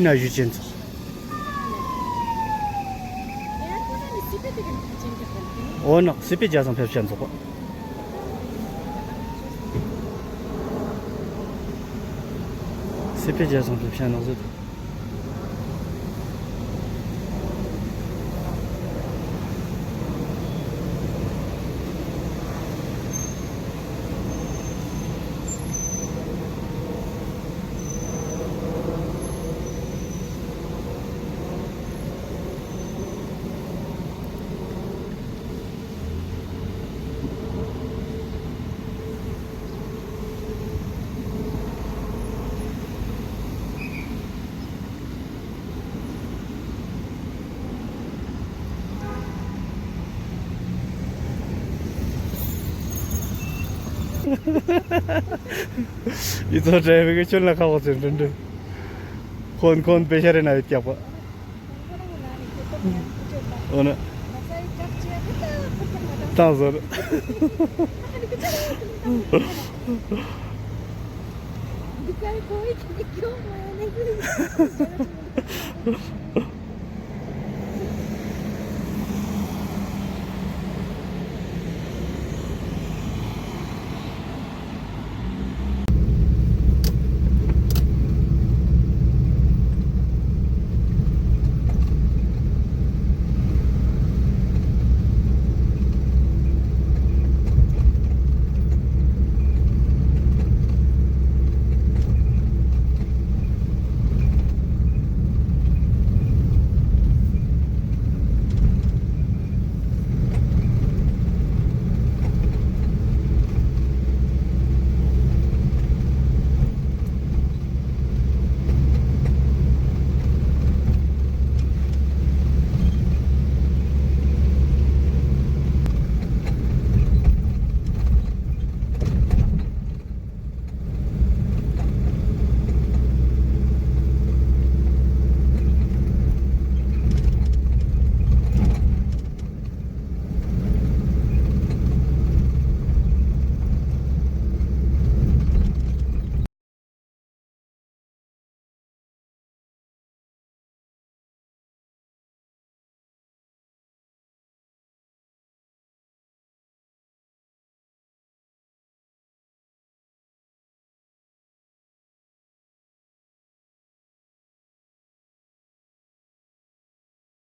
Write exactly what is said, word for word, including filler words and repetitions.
ན་ཞུ་ཅན་ཚོ། འོ་ན་སི་པེ་རྒྱལ་སང་ཕེབས་ཤ་འཛོག་པ། སི་པེ་རྒྱལ་སང་ཕེབས་ཤ་ནག་ཟེར། ཡིད་ཚོ་བྲལ་བའི་ཁྱོད་ལ་ཁ་བ་ཚེ་འདྲ་འདྲ། ཁོན་ཁོན་པེ་ཤ་རེ་ན་ཡོད་ཀྱག་པ། འོ་ན། ཏང་ཟོར། འདི་ག་རེ་གོ་ཡི་ཁྱེད་ཀྱི་སྐྱོ་མ་ཡོང་ནས།